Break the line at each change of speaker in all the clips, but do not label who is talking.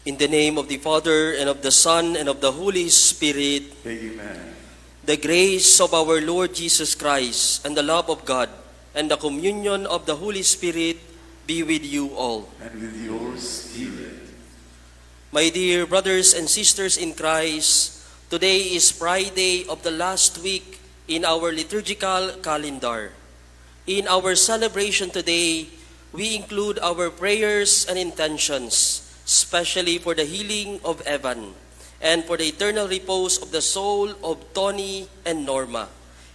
In the name of the Father, and of the Son, and of the Holy Spirit,
Amen.
The grace of our Lord Jesus Christ, and the love of God, and the communion of the Holy Spirit be with you all.
And with your spirit.
My dear brothers and sisters in Christ, today is Friday of the last week in our liturgical calendar. In our celebration today, we include our prayers and intentions, especially for the healing of Evan and for the eternal repose of the soul of Tony and Norma,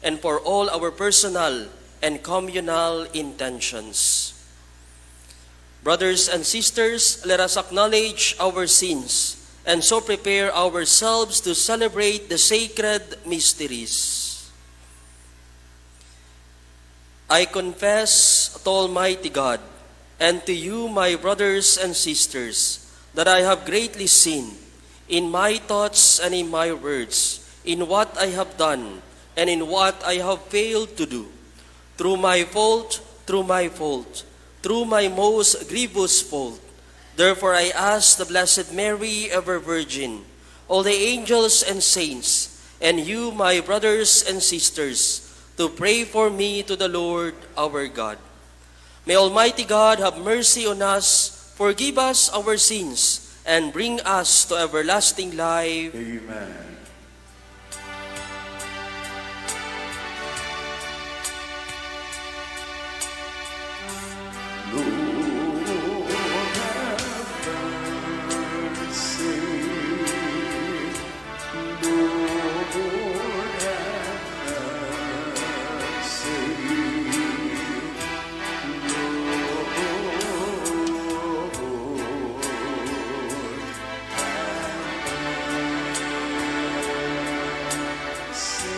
and for all our personal and communal intentions. Brothers and sisters, let us acknowledge our sins and so prepare ourselves to celebrate the sacred mysteries. I confess to Almighty God and to you, my brothers and sisters, that I have greatly sinned in my thoughts and in my words, in what I have done and in what I have failed to do. Through my fault, through my fault, through my most grievous fault. Therefore I ask the Blessed Mary, ever Virgin, all the angels and saints, and you, my brothers and sisters, to pray for me to the Lord our God. May Almighty God have mercy on us, forgive us our sins, and bring us to everlasting life.
Amen. Lord, have mercy. Lord, have mercy. Lord, have mercy.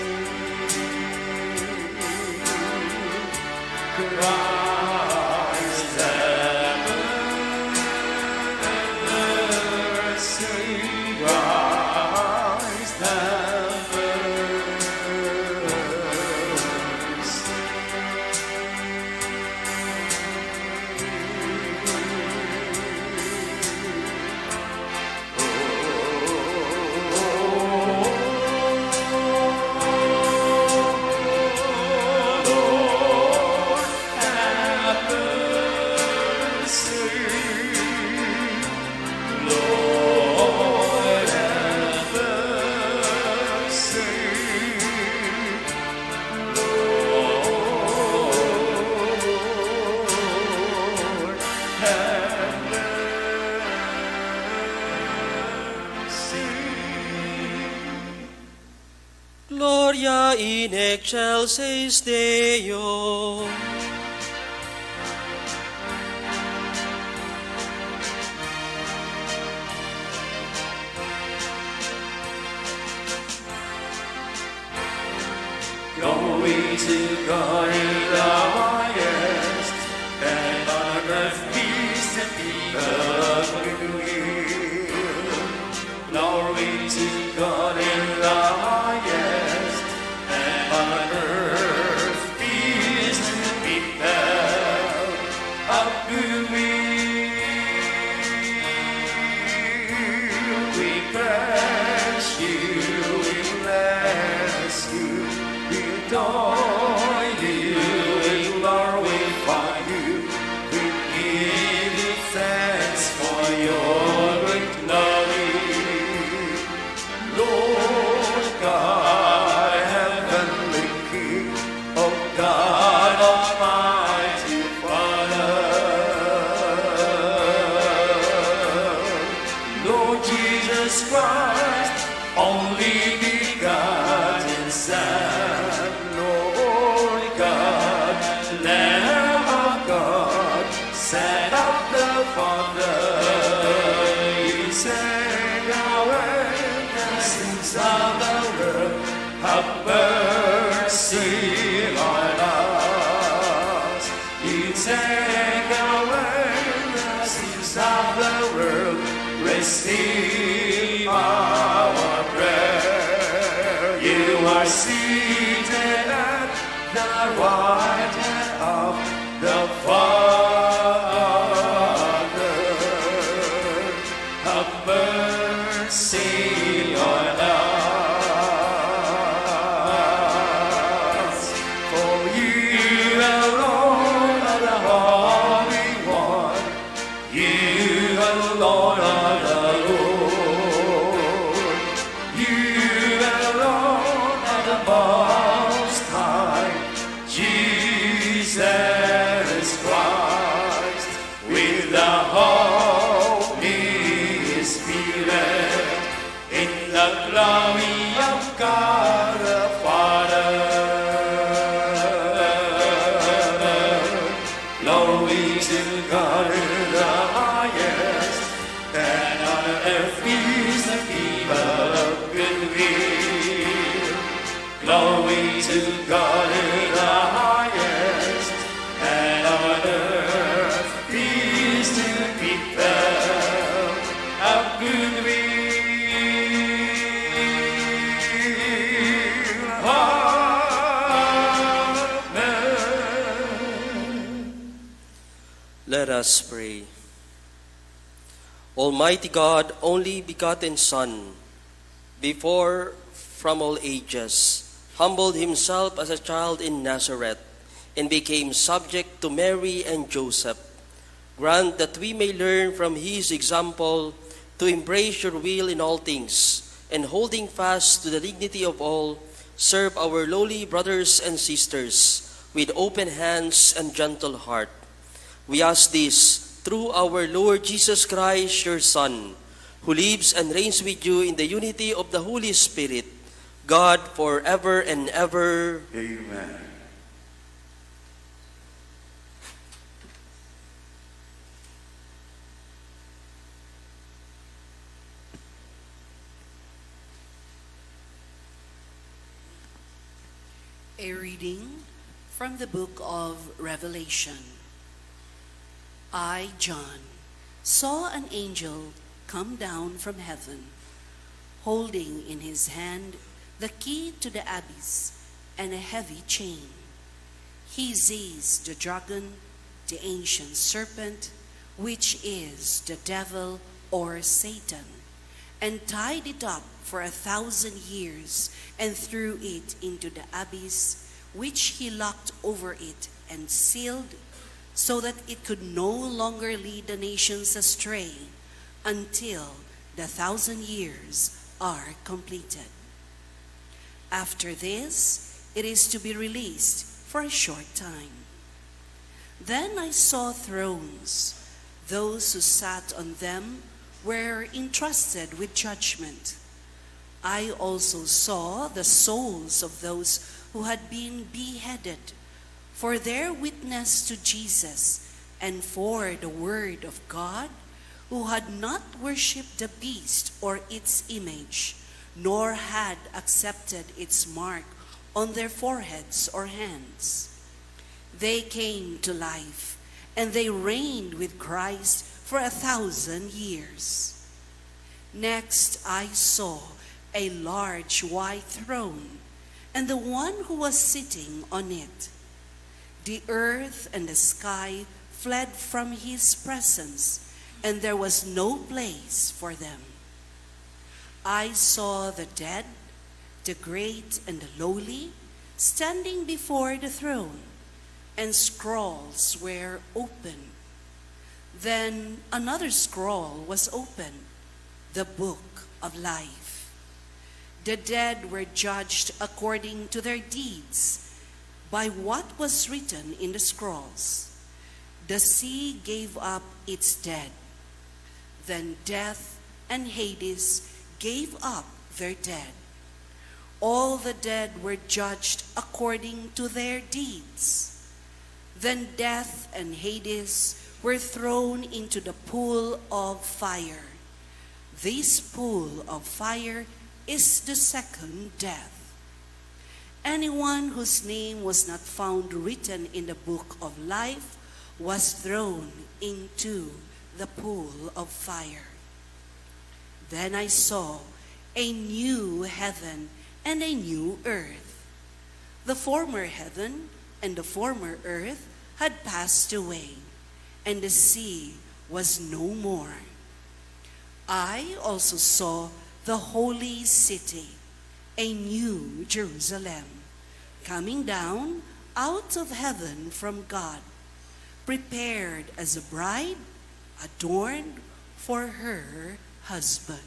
Christ, have mercy. Christ, have mercy. Lord, have mercy. Lord, have mercy. Lord, have mercy.
Gloria in excelsis Deo.
Glory to God in the highest, and on earth peace to people of good will. Glory to God in the highest, and on earth peace to people of good will. We bless you, we bless you, we adore you, we glorify you, we give you thanks for your great glory. Lord God, heavenly King, oh God, Almighty Father. Lord Jesus Christ, only begotten Son, Lord God, Lamb of God, Son of the Father, you take away the sins of the world, have mercy on us. You take away the sins of the world, receive our prayer. You are seated at the right hand of the Father. Have mercy on us. For you alone are the Holy One. You alone are the Lord. You alone are the Most High. Jesus Christ, with the Holy Spirit, in the glory of God the Father. Glory to God in the highest, and on earth peace to people of good will. Glory to God in the highest, and on earth peace to people of good will. Amen.
Let us pray. Almighty God, only begotten Son, before from all ages, humbled himself as a child in Nazareth and became subject to Mary and Joseph. Grant that we may learn from his example to embrace your will in all things, and holding fast to the dignity of all, serve our lowly brothers and sisters with open hands and gentle heart. We ask this through our Lord Jesus Christ, your Son, who lives and reigns with you in the unity of the Holy Spirit, God forever and ever.
Amen.
A reading from the book of Revelation. I, John, saw an angel come down from heaven, holding in his hand the key to the abyss and a heavy chain. He seized the dragon, the ancient serpent, which is the devil or Satan, and tied it up for 1,000 years and threw it into the abyss, which he locked over it and sealed, so that it could no longer lead the nations astray until the 1,000 years are completed. After this, it is to be released for a short time. Then I saw thrones. Those who sat on them were entrusted with judgment. I also saw the souls of those who had been beheaded for their witness to Jesus and for the word of God, who had not worshipped the beast or its image, nor had accepted its mark on their foreheads or hands. They came to life, and they reigned with Christ for 1,000 years. Next, I saw a large white throne, and the one who was sitting on it. The earth and the sky fled from his presence, and there was no place for them. I saw the dead, the great and the lowly, standing before the throne, and scrolls were opened. Then another scroll was opened, the book of life. The dead were judged according to their deeds by what was written in the scrolls. The sea gave up its dead. Then death and Hades gave up their dead. All the dead were judged according to their deeds. Then death and Hades were thrown into the pool of fire. This pool of fire is the second death. Anyone whose name was not found written in the book of life was thrown into the pool of fire. Then I saw a new heaven and a new earth. The former heaven and the former earth had passed away, and the sea was no more. I also saw the holy city, a new Jerusalem, coming down out of heaven from God, prepared as a bride adorned for her husband.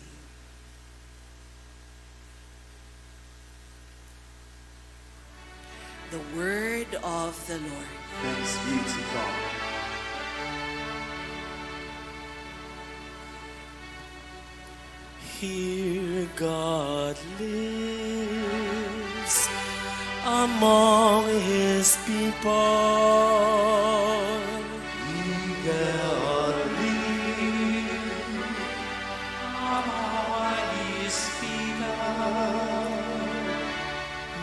The word of the Lord.
Thanks be to God.
Here God lives among His people.
God lives among His people.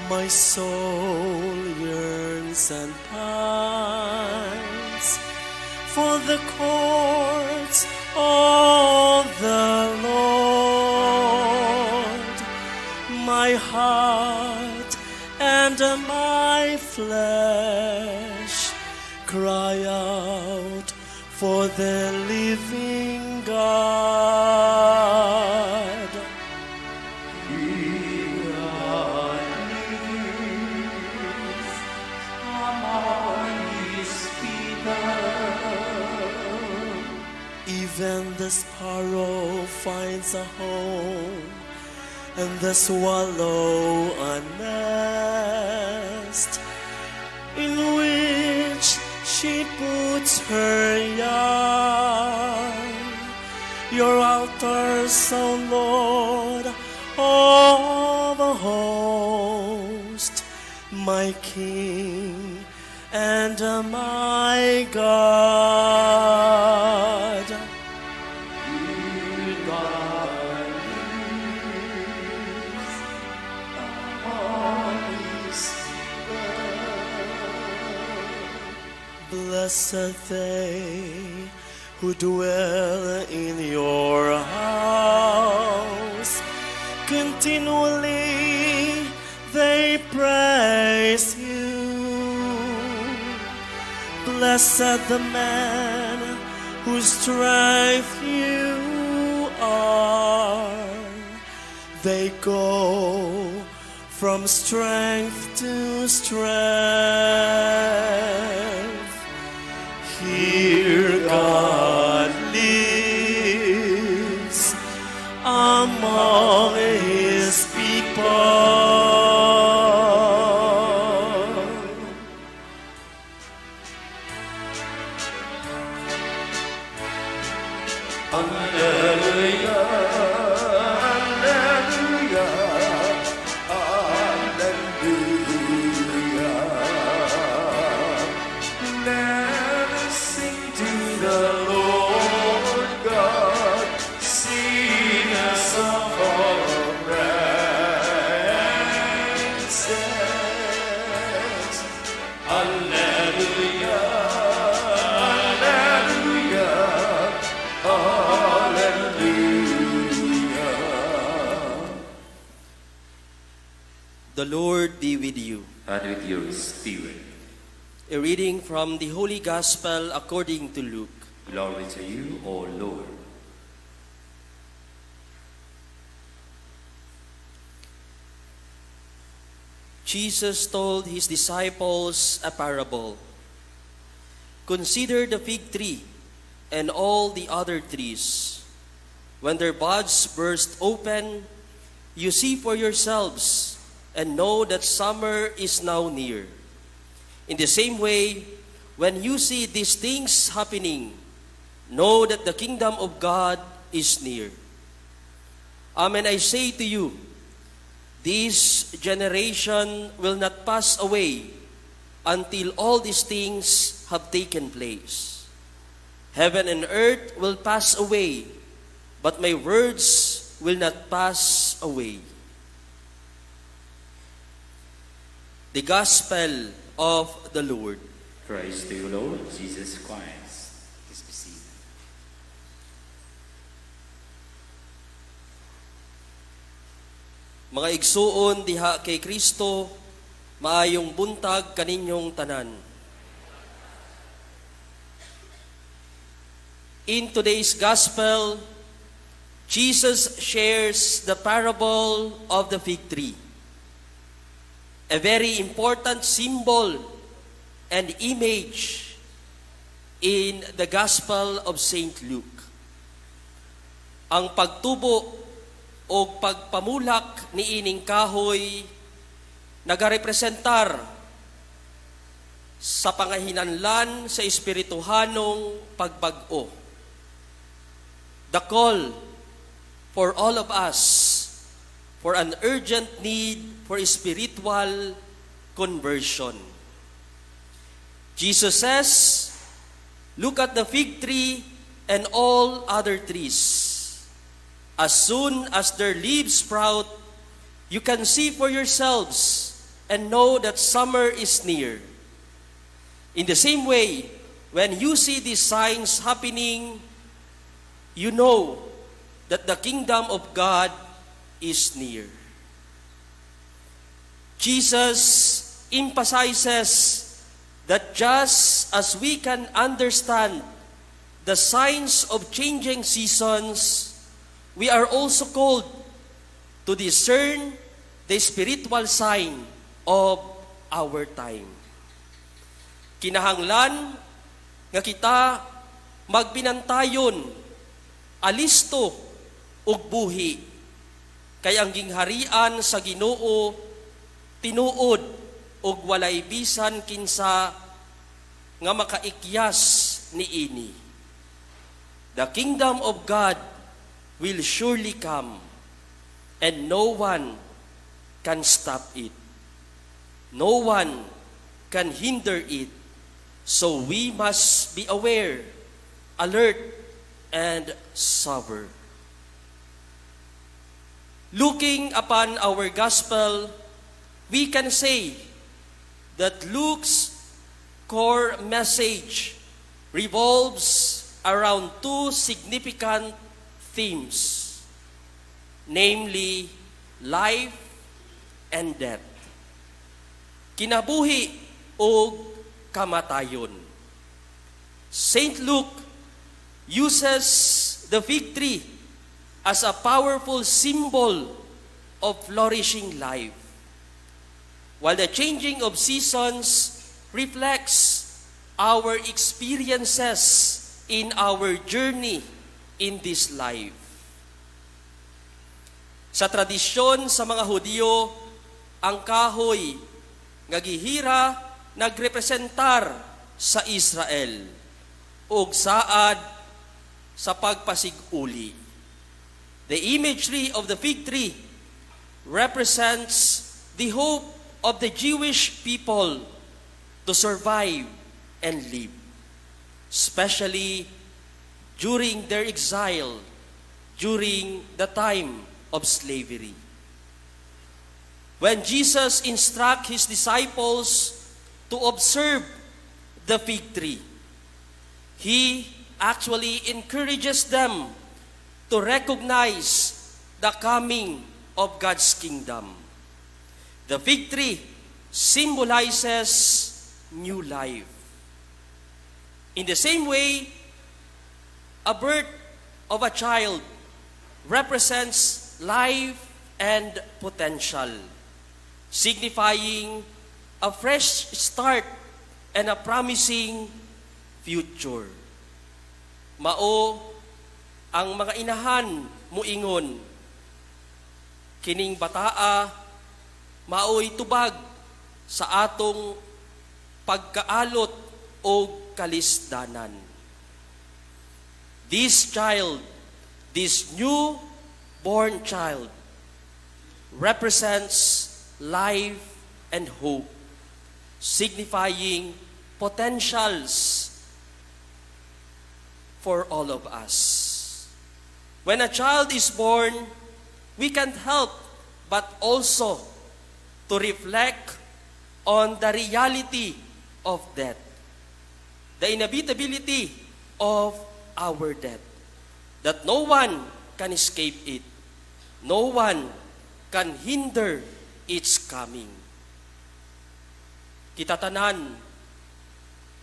My soul yearns and pines for the courts of the Lord. My heart and my flesh cry out for the living God.
God lives among His people.
Even the sparrow finds a home, and the swallow a nest, in which she puts her young. Your altars, O Lord of hosts, my King and my God.
God lives among His people.
Blessed they who dwell in your house. Continually they praise you. Blessed the man whose strength you are. They go from strength to strength. Here God lives among His people.
Alleluia, Alleluia, Alleluia. Let us sing to the Lord God, sing a song of praises. Alleluia, Alleluia, Alleluia.
The Lord be with you.
And with your spirit.
A reading from the Holy Gospel according to Luke.
Glory to you, O Lord.
Jesus told his disciples a parable. Consider the fig tree and all the other trees. When their buds burst open, you see for yourselves and know that summer is now near. In the same way, when you see these things happening, know that the kingdom of God is near. Amen, I say to you, this generation will not pass away until all these things have taken place. Heaven and earth will pass away, but my words will not pass away. The Gospel of the Lord.
Praise to you, Lord Jesus Christ. Please be seated.
Mga igsuon diha kay Kristo, maayong buntag kaninyong tanan. In today's gospel, Jesus shares the parable of the fig tree, a very important symbol and image in the Gospel of St. Luke. Ang pagtubo o pagpamulak ni ining kahoy nagarepresentar sa pangahinanlan sa espirituhanong pagbag-o. The call for all of us for an urgent need for spiritual conversion. Jesus says, "Look at the fig tree and all other trees. As soon as their leaves sprout, you can see for yourselves and know that summer is near. In the same way, when you see these signs happening, you know that the kingdom of God is near." Jesus emphasizes that just as we can understand the signs of changing seasons, we are also called to discern the spiritual sign of our time. Kinahanglan nga kita magbinantayon, alisto ug buhi kay ang gingharian sa Ginoo tinuod ug walay bisan kinsa nga makaikyas niini. The kingdom of God will surely come and no one can stop it. No one can hinder it. So we must be aware, alert, and sober. Looking upon our gospel, we can say that Luke's core message revolves around two significant themes, namely life and death. Kinabuhi o kamatayon. St. Luke uses the fig tree as a powerful symbol of flourishing life, while the changing of seasons reflects our experiences in our journey in this life. Sa tradisyon sa mga Hudiyo, ang kahoy nga gihira nagrepresentar sa Israel ug saad sa pagpasiguli. The imagery of the fig tree represents the hope of the Jewish people to survive and live, especially during their exile, during the time of slavery. When Jesus instructed his disciples to observe the fig tree, he actually encourages them to recognize the coming of God's kingdom. The fig tree symbolizes new life. In the same way, a birth of a child represents life and potential, signifying a fresh start and a promising future. Mao ang mga inahan muingon, "Kining bataa maoy tubag sa atong pagkaalot o kalisdanan." This child, this new born child, represents life and hope, signifying potentials for all of us. When a child is born, we can't help but also to reflect on the reality of death, the inevitability of our death, that no one can escape it, no one can hinder its coming. Kita tanan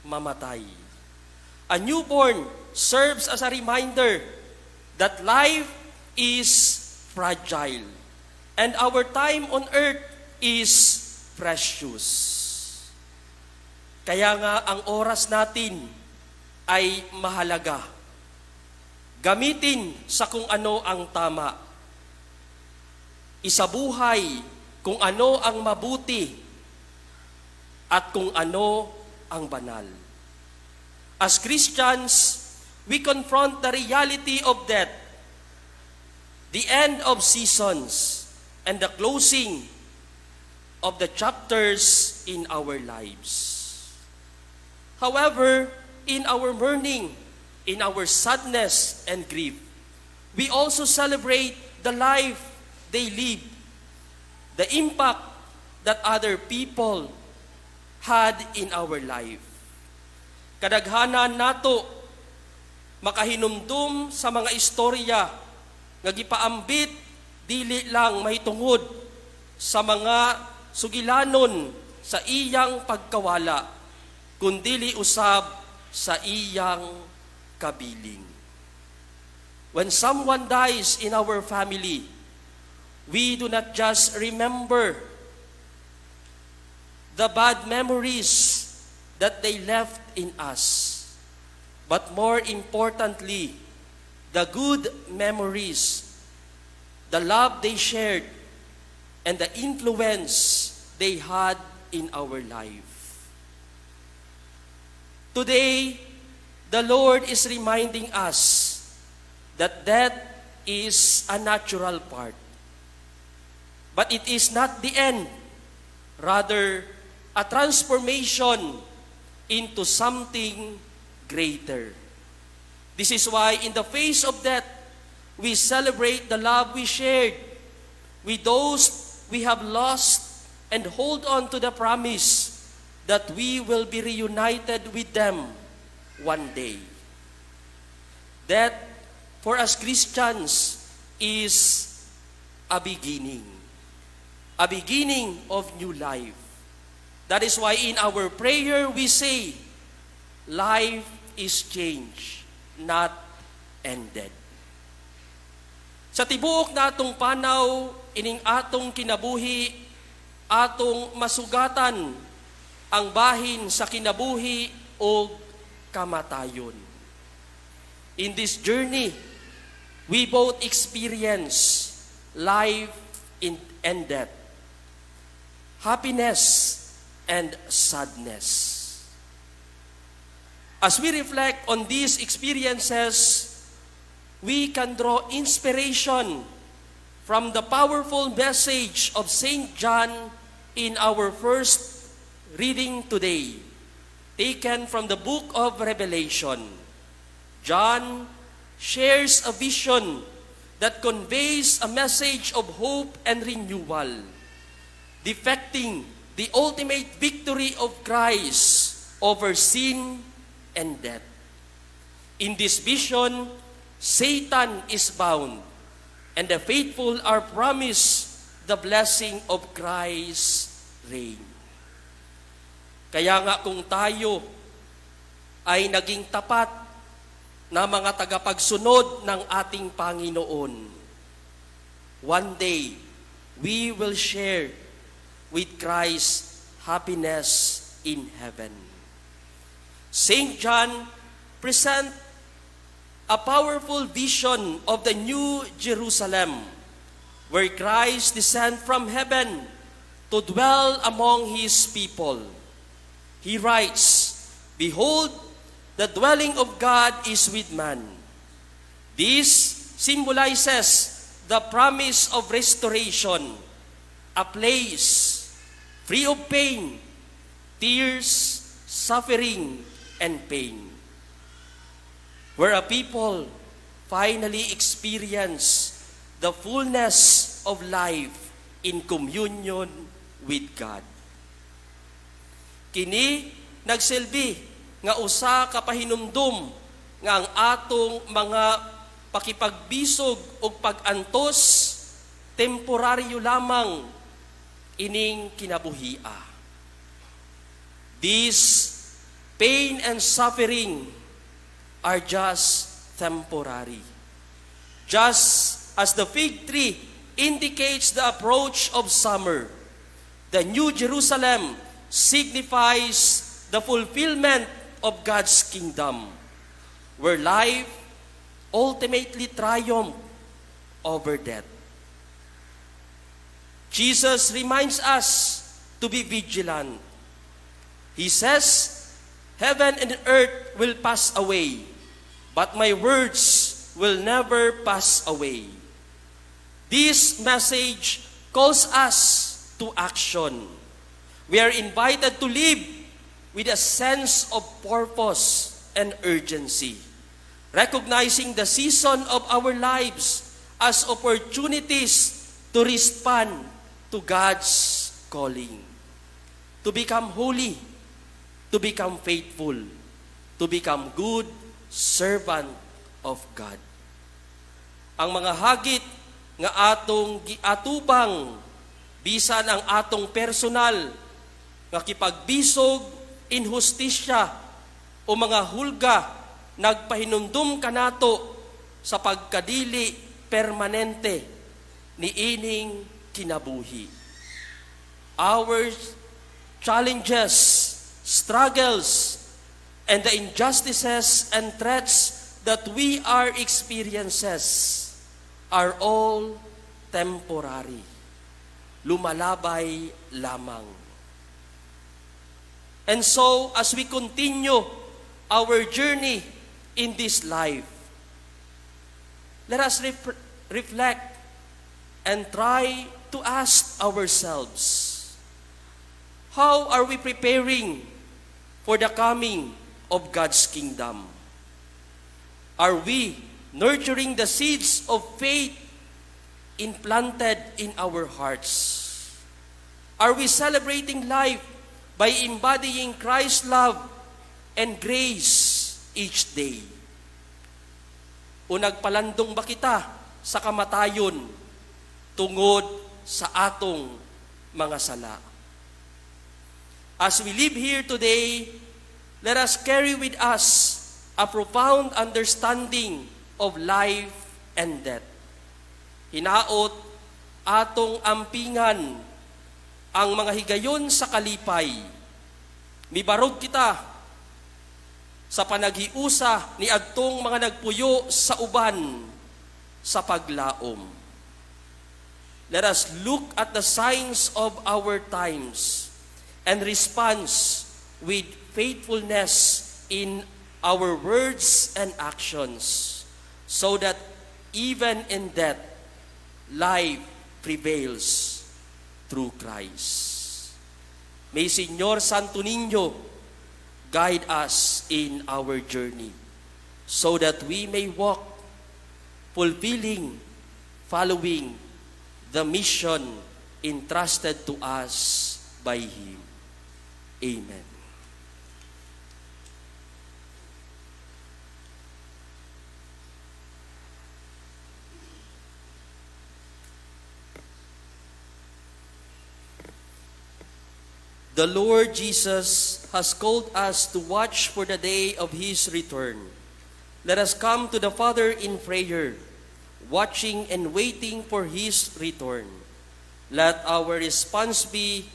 mamatay. A newborn serves as a reminder that life is fragile, and our time on earth is precious. Kaya nga ang oras natin ay mahalaga. Gamitin sa kung ano ang tama. Isabuhay kung ano ang mabuti at kung ano ang banal. As Christians, we confront the reality of death, the end of seasons, and the closing of the chapters in our lives. However, in our mourning, in our sadness and grief, we also celebrate the life they live, the impact that other people had in our life. Kadaghanan nato makahinumdum sa mga istorya nga gipaambit dili lang mahitungod sa mga sugilanon sa iyang pagkawala, kundili usab sa iyang kabilin. When someone dies in our family, we do not just remember the bad memories that they left in us, but more importantly, the good memories, the love they shared, and the influence they had in our life. Today, the Lord is reminding us that death is a natural part. But it is not the end, rather, a transformation into something greater. This is why, in the face of death, we celebrate the love we shared with those we have lost and hold on to the promise that we will be reunited with them one day. Death, for us Christians, is a beginning of new life. That is why in our prayer we say, "Life is change, not ended." Sa tibuok natong panaw, ining atong kinabuhi, atong masugatan ang bahin sa kinabuhi o kamatayon. In this journey, we both experience life and death, happiness and sadness. As we reflect on these experiences, we can draw inspiration from the powerful message of St. John in our first reading today, taken from the book of Revelation. John shares a vision that conveys a message of hope and renewal, depicting the ultimate victory of Christ over sin and death. In this vision, Satan is bound, and the faithful are promised the blessing of Christ's reign. Kaya nga kung tayo ay naging tapat na mga tagapagsunod ng ating Panginoon, one day we will share with Christ happiness in heaven. St. John present a powerful vision of the New Jerusalem, where Christ descend from heaven to dwell among his people. He writes, "Behold, the dwelling of God is with man." This symbolizes the promise of restoration, a place free of pain, tears, suffering, and pain, where a people finally experience the fullness of life in communion with God. Kini nagsilbi nga usa ka pahinumdum nga ang atong mga pakipagbisog ug pag-antos, temporaryo lamang ining kinabuhia. This pain and suffering are just temporary. Just as the fig tree indicates the approach of summer, the New Jerusalem signifies the fulfillment of God's kingdom, where life ultimately triumph over death. Jesus reminds us to be vigilant. He says, "Heaven and earth will pass away, but my words will never pass away." This message calls us to action. We are invited to live with a sense of purpose and urgency, recognizing the season of our lives as opportunities to respond to God's calling, to become holy, to become faithful, to become good servant of God. Ang mga hagit nga atong giatubang bisan ang atong personal nga kipagbisog, inhustisya o mga hulga nagpahinumdum kanato sa pagkadili permanente niining kinabuhi. Our challenges, struggles, and the injustices and threats that we are experiences are all temporary. Lumalabay lamang. And so, as we continue our journey in this life, let us reflect and try to ask ourselves, how are we preparing for the coming of God's kingdom? Are we nurturing the seeds of faith implanted in our hearts? Are we celebrating life by embodying Christ's love and grace each day? O nagpalandong ba kita sa kamatayon tungod sa atong mga sala? As we live here today, let us carry with us a profound understanding of life and death. Hinaot atong ampingan ang mga higayon sa kalipay. Mibarog kita sa panaghiusa ni adtong mga nagpuyo sa uban sa paglaom. Let us look at the signs of our times and response with faithfulness in our words and actions, so that even in death, life prevails through Christ. May Señor Santo Niño guide us in our journey so that we may walk fulfilling, following the mission entrusted to us by Him. Amen. The Lord Jesus has called us to watch for the day of His return. Let us come to the Father in prayer, watching and waiting for His return. Let our response be,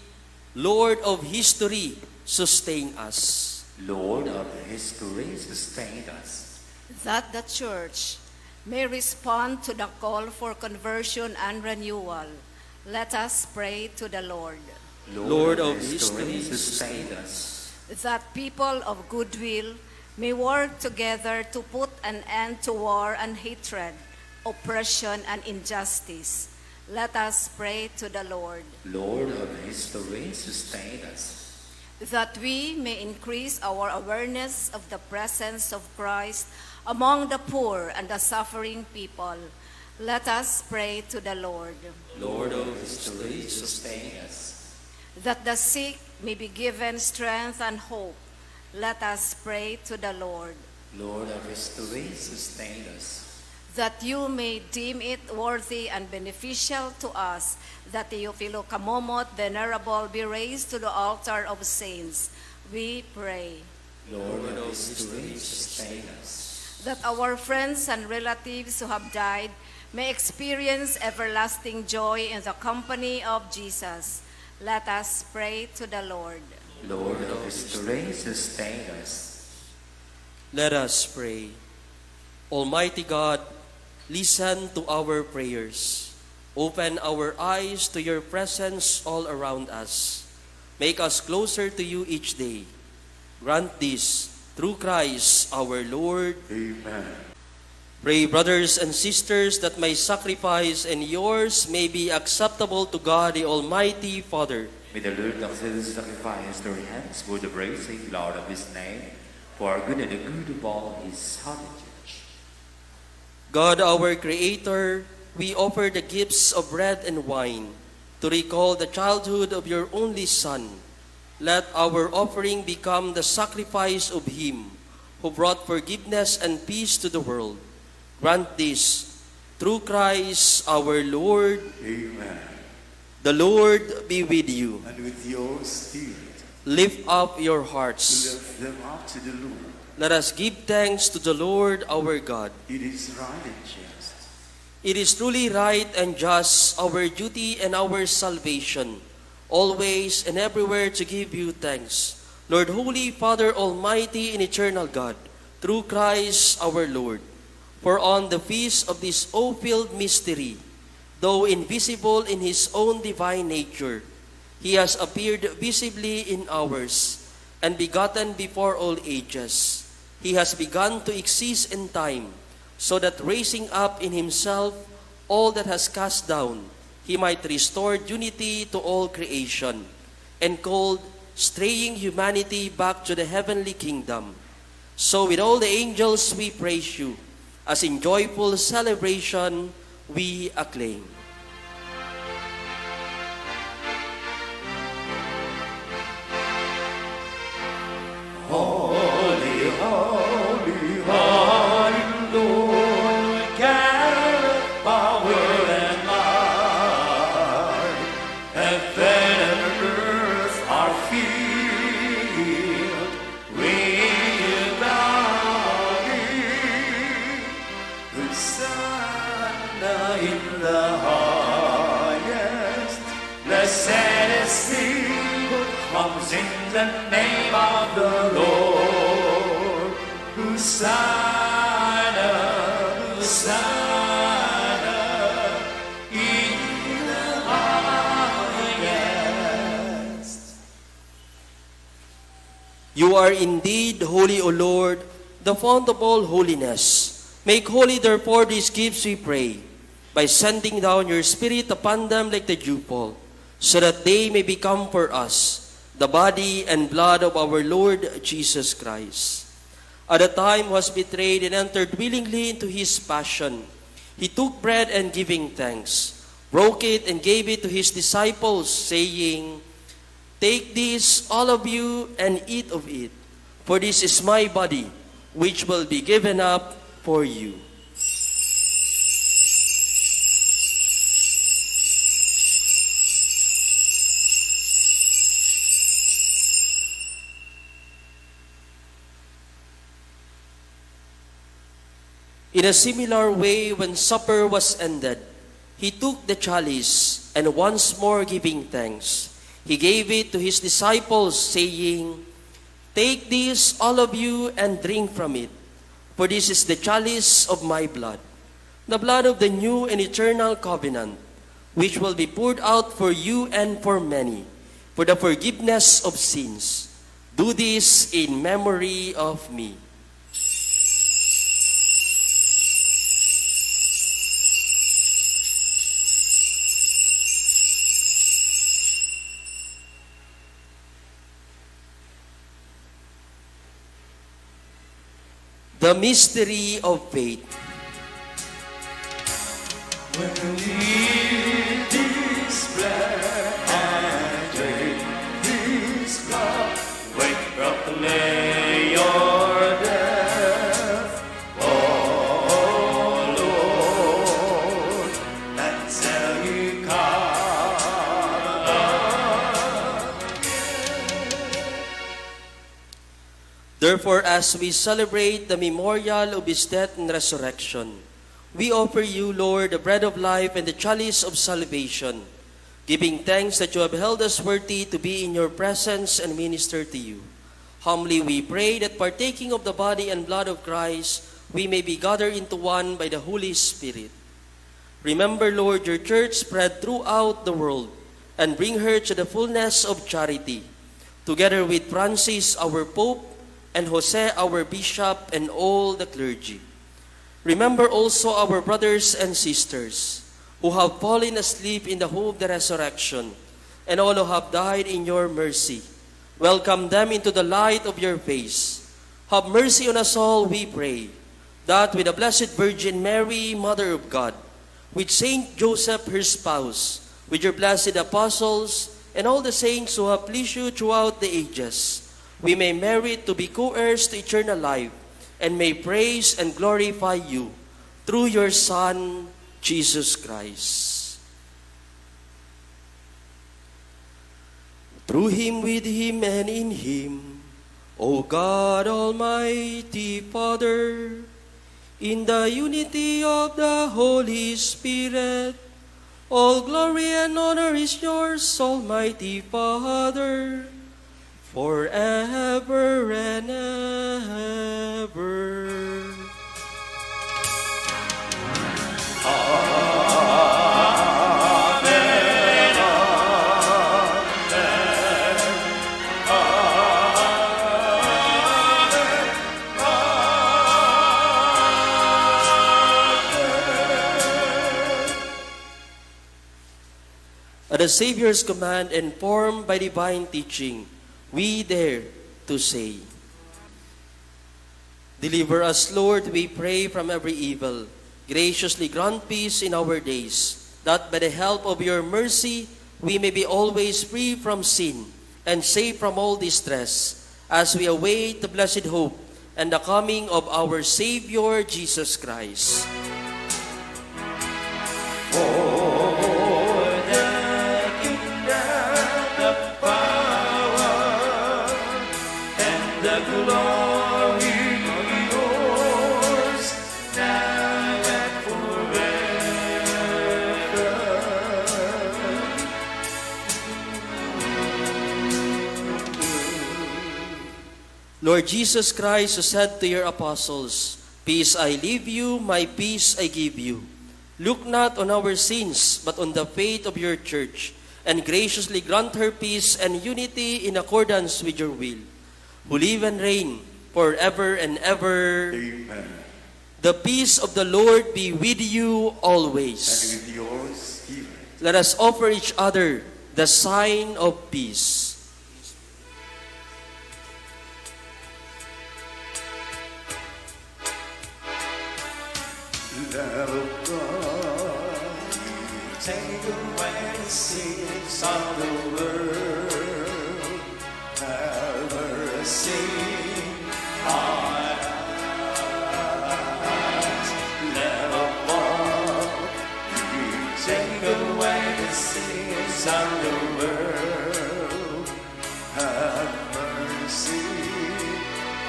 "Lord of history, sustain us."
Lord of history, sustain us.
That the Church may respond to the call for conversion and renewal, let us pray to the Lord.
Lord of history,
sustain us.
That people of goodwill may work together to put an end to war and hatred, oppression and injustice, let us pray to the Lord.
Lord of history, sustain us.
That we may increase our awareness of the presence of Christ among the poor and the suffering people, let us pray to the Lord.
Lord of history, sustain us.
That the sick may be given strength and hope, let us pray to the Lord.
Lord of history, sustain us.
That you may deem it worthy and beneficial to us that Teofilo Camomot Venerable be raised to the altar of saints, we pray.
Lord of history, sustain us.
That our friends and relatives who have died may experience everlasting joy in the company of Jesus. Let us pray to the Lord.
Lord of history, sustain us.
Let us pray. Almighty God, listen to our prayers. Open our eyes to your presence all around us. Make us closer to you each day. Grant this through Christ our Lord.
Amen.
Pray, brothers and sisters, that my sacrifice and yours may be acceptable to God, the Almighty Father.
May the Lord accept the sacrifice to your hands for the praising Lord of his name, for our good and the good of all his holy church.
God, our Creator, we offer the gifts of bread and wine to recall the childhood of your only Son. Let our offering become the sacrifice of Him who brought forgiveness and peace to the world. Grant this through Christ our Lord.
Amen.
The Lord be with you.
And with your spirit,
Lift up your hearts.
lift them up to the Lord.
Let us give thanks to the Lord our God.
It is right and just.
It is truly right and just, our duty and our salvation, always and everywhere to give you thanks, Lord, Holy Father, Almighty and Eternal God, through Christ our Lord. For on the feast of this awe-filled mystery, though invisible in his own divine nature, he has appeared visibly in ours and begotten before all ages. He has begun to exist in time, so that raising up in himself all that has cast down, he might restore unity to all creation, and called straying humanity back to the heavenly kingdom. So with all the angels we praise you, as in joyful celebration we acclaim.
Holy, holy, holy Lord, God of power and might, heaven and earth are filled with your glory. Hosanna in the highest. Blessed is he who comes in the name of the Lord. Hosanna, Hosanna in the highest.
You are indeed holy, O Lord, the fount of all holiness. Make holy, therefore, these gifts, we pray, by sending down your Spirit upon them like the dewfall, so that they may become for us the body and blood of our Lord Jesus Christ. At the time he was betrayed and entered willingly into his passion, he took bread and giving thanks, broke it and gave it to his disciples, saying, "Take this, all of you, and eat of it, for this is my body, which will be given up for you." In a similar way, when supper was ended, he took the chalice, and once more giving thanks, he gave it to his disciples, saying, "Take this, all of you, and drink from it, for this is the chalice of my blood, the blood of the new and eternal covenant, which will be poured out for you and for many, for the forgiveness of sins. Do this in memory of me." The mystery of faith.
When we this bread and drink this cup, we proclaim your death, O Lord, until you come
Therefore, as we celebrate the memorial of his death and resurrection, We offer you, Lord, the bread of life and the chalice of salvation, giving thanks that you have held us worthy to be in your presence and minister to you. Humbly we pray that, partaking of the body and blood of Christ, we may be gathered into one by the Holy Spirit. Remember, Lord, your church spread throughout the world and bring her to the fullness of charity, together with Francis, our Pope, and Jose, our Bishop, and all the clergy. Remember also our brothers and sisters who have fallen asleep in the hope of the resurrection, and all who have died in your mercy. Welcome them into the light of your face. Have mercy on us all, we pray, that with the Blessed Virgin Mary, Mother of God, with Saint Joseph, her spouse, with your blessed apostles, and all the saints who have pleased you throughout the ages, we may merit to be co-heirs to eternal life, and may praise and glorify you through your Son, Jesus Christ. Through him, with him, and in him, O God, Almighty Father, in the unity of the Holy Spirit, all glory and honor is yours, Almighty Father, forever and ever. At the Savior's command and formed by divine teaching, we dare to say, Deliver us, Lord, we pray, from every evil. Graciously grant peace in our days, that by the help of your mercy we may be always free from sin and safe from all distress, as we await the blessed hope and the coming of our Savior, Jesus Christ.
For the kingdom, the power, and the glory are yours, now and forever.
Lord Jesus Christ, who said to your apostles, "Peace I leave you, my peace I give you." Look not on our sins, but on the faith of your church, and graciously grant her peace and unity in accordance with your will, who live and reign forever and ever.
Amen.
The peace of the Lord be with you always.
And with your spirit.
Let us offer each other the sign of peace.
Lamb of God, you take away the sins of the world. Have mercy on us. Lamb of God, you take away the sins of the world. Have mercy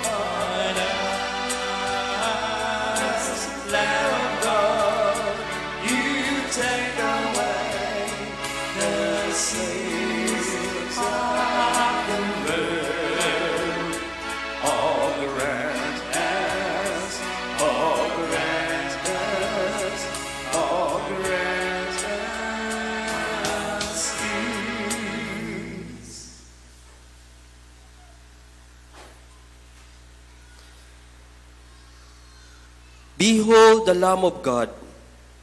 on us. Lamb of God, you take away the sins of the world. Oh grant us, oh grant us, oh grant us peace.
Behold the Lamb of God.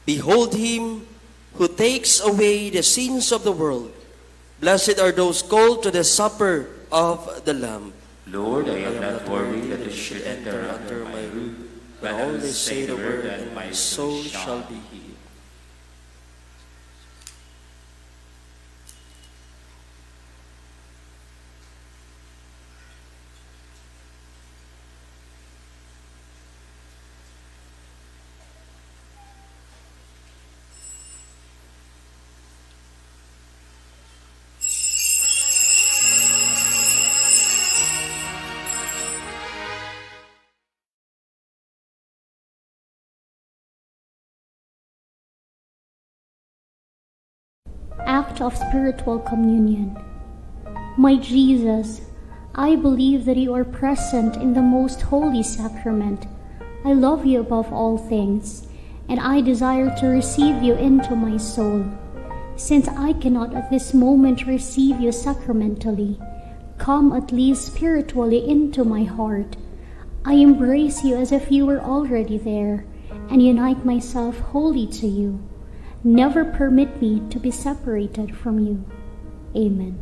Behold him who takes away the sins of the world. Blessed are those called to the supper of the Lamb.
Lord, I am not worthy that you should enter under my roof, but only say the word, and my soul shall be healed.
Act of Spiritual Communion. My Jesus, I believe that you are present in the most holy sacrament. I love you above all things, and I desire to receive you into my soul. Since I cannot at this moment receive you sacramentally, come at least spiritually into my heart. I embrace you as if you were already there, and unite myself wholly to you. Never permit me to be separated from you. Amen.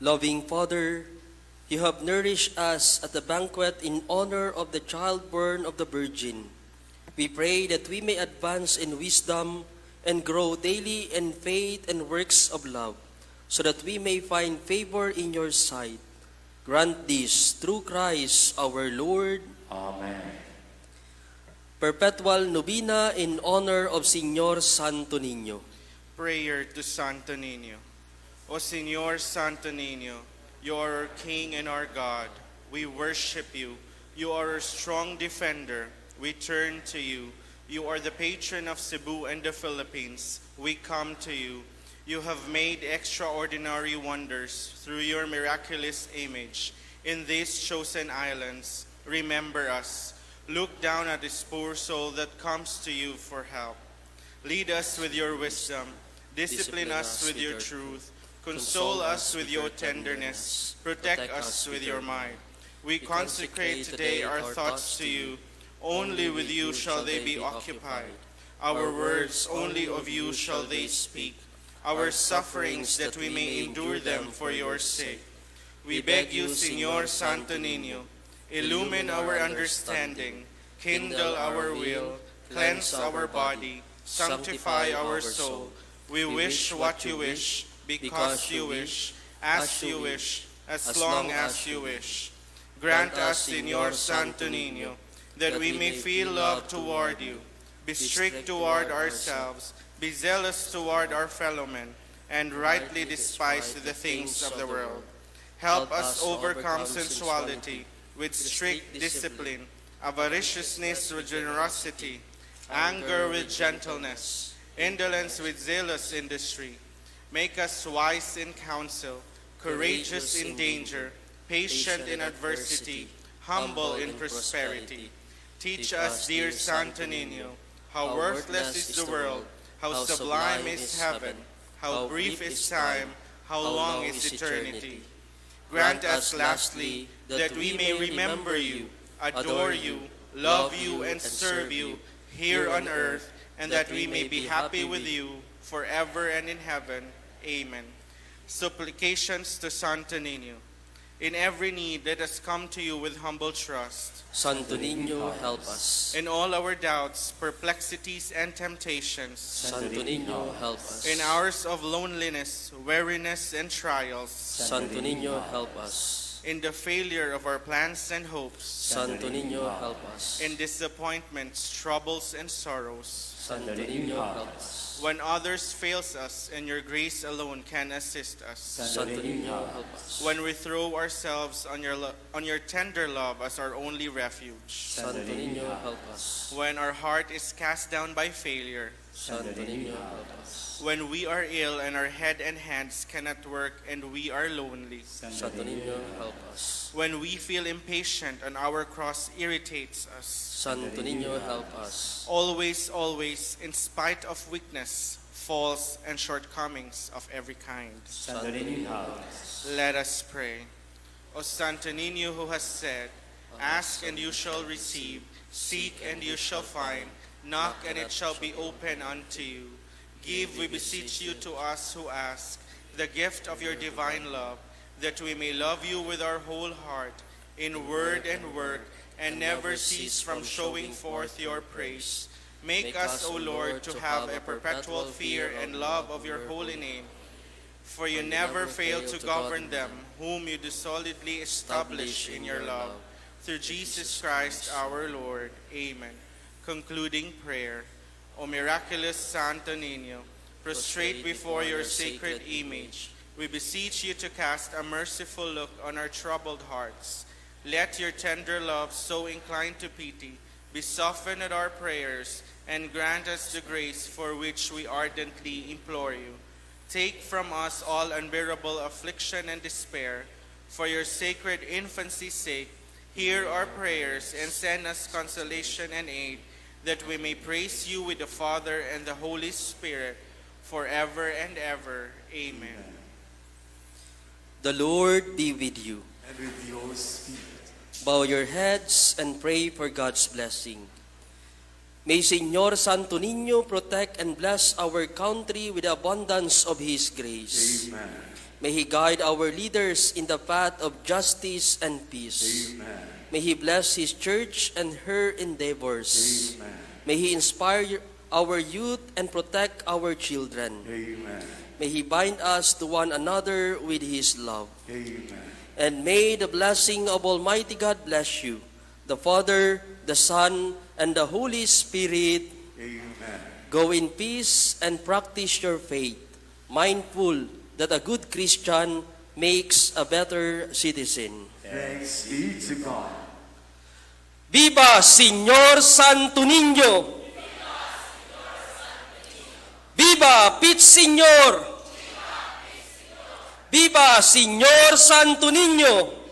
Loving Father, you have nourished us at the banquet in honor of the child born of the Virgin. We pray that we may advance in wisdom and grow daily in faith and works of love, so that we may find favor in your sight. Grant this through Christ our Lord.
Amen.
Perpetual Novena in honor of Señor Santo Niño.
Prayer to Santo Niño. O Señor Santo Niño, you are our King and our God. We worship you. You are our strong defender. We turn to you. You are the patron of Cebu and the Philippines. We come to you. You have made extraordinary wonders through your miraculous image in these chosen islands. Remember us. Look down at this poor soul that comes to you for help. Lead us with your wisdom. Discipline us with your truth. Console us with your tenderness. Protect us with your might. We consecrate today our thoughts to you. Only with you shall they be occupied. Our words, only of you shall they speak. Our sufferings, that we may endure them for your sake. We beg you, Señor Santo Niño, illumine our understanding, kindle our will, cleanse our body, sanctify our soul. We wish what you wish, because you wish, as you wish, as long as you wish. Grant us, Señor Santo Niño, that we may feel love toward you, be strict toward ourselves, be zealous toward our fellowmen, and rightly despise the things of the world. Help us overcome sensuality with strict discipline, avariciousness with generosity, anger with gentleness, indolence with zealous industry. Make us wise in counsel, courageous in danger, patient in adversity, humble in prosperity. Teach us, dear Santo Niño, how worthless is the world, how sublime is heaven, how brief is time, how long is eternity. Grant us, lastly, that we may remember you, adore you, love you, and serve you here on earth, and that we may be happy with you forever and in heaven. Amen. Supplications to Santo Niño. In every need, let us come to you with humble trust.
Santo Niño, help us.
In all our doubts, perplexities, and temptations,
Santo Niño, help us.
In hours of loneliness, weariness, and trials,
Santo Niño, help us.
In the failure of our plans and hopes,
Santo Niño, help us.
In disappointments, troubles, and sorrows,
Santo Niño, help us.
When others fails us and your grace alone can assist us,
Santo Niño, help us.
When we throw ourselves on your tender love as our only refuge,
Santo Niño, help us.
When our heart is cast down by failure,
Santo Niño, help us.
When we are ill and our head and hands cannot work and we are lonely,
Santo Niño, help us.
When we feel impatient and our cross irritates us,
Santo Niño, help us.
Always, always, in spite of weakness, faults, and shortcomings of every kind.
Santo Niño, help us.
Let us pray. O Santo Niño, who has said, "Ask and you shall receive, seek and you shall find, knock and it shall be open unto you," give, we beseech you, to us who ask, the gift of your divine love, that we may love you with our whole heart, in word and work, and never cease from showing forth your praise. Make us, O Lord, to have a perpetual fear and love of your holy name, for you never fail to govern them whom you do solidly establish in your love. Through Jesus Christ our Lord. Amen. Concluding prayer. O miraculous Santo Niño, prostrate before your sacred image, we beseech you to cast a merciful look on our troubled hearts. Let your tender love, so inclined to pity, be softened at our prayers. and grant us the grace for which we ardently implore you. Take from us all unbearable affliction and despair. For your sacred infancy's sake, hear our prayers and send us consolation and aid, that we may praise you with the Father and the Holy Spirit forever and ever. Amen.
The Lord be with you.
And with your spirit.
Bow your heads and pray for God's blessing. May Señor Santo Niño protect and bless our country with the abundance of His grace.
Amen.
May He guide our leaders in the path of justice and peace.
Amen.
May He bless His church and her endeavors.
Amen.
May He inspire our youth and protect our children.
Amen.
May He bind us to one another with His love.
Amen.
And may the blessing of Almighty God bless you, the Father, the Son, and the Holy Spirit.
Amen.
Go in peace and practice your faith, mindful that a good Christian makes a better citizen.
Thanks be to God.
Viva Señor Santo Niño! Viva Pit Señor! Viva Señor Santo Niño!